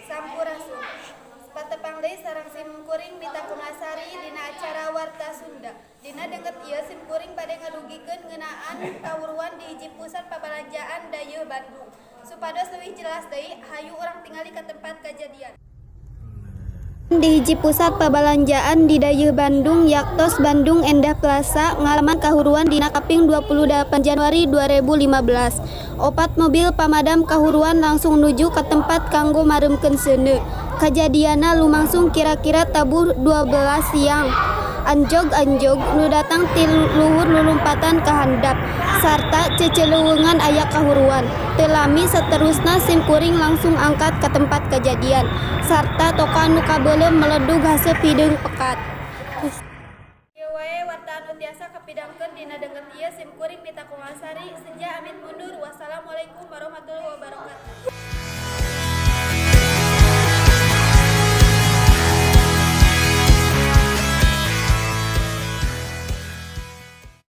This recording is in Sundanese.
Sampurasun. Patepang deui sareng sim kuring Mita Kumalasari dina acara Warta Sunda. Dina danget ieu sim kuring bade ngadugikeun ngeunaan kawuruan di hiji pusat pabalanjaan Dayeuh Bandung. Supados leuwih jelas deui, hayu urang tingali ka tempat kajadian. Di hiji pusat pabalanjaan di Dayeuh Bandung, yaktos Bandung Endah Plaza, ngalaman kahuruan dina kaping 28 Januari 2015. Opat mobil pamadam kahuruan langsung nuju ka tempat kanggo mareumkeun seuneu. Kajadianna lumangsung kira-kira tabuh 12 siang. Anjog-anjog nu datang ti luhur lulumpatan ka handap sarta ceceleungan aya kahuruan. Teu lami saterusna sim kuring langsung angkat ka tempat kajadian sarta toka nu kabeuleum meledug haseup hideung pekat. Kieu wae warta anu tiasa kapidangkeun dina danget ieu. Sim kuring Mita Kumalasari senja amit mundur. Wassalamualaikum warahmatullahi wabarakatuh.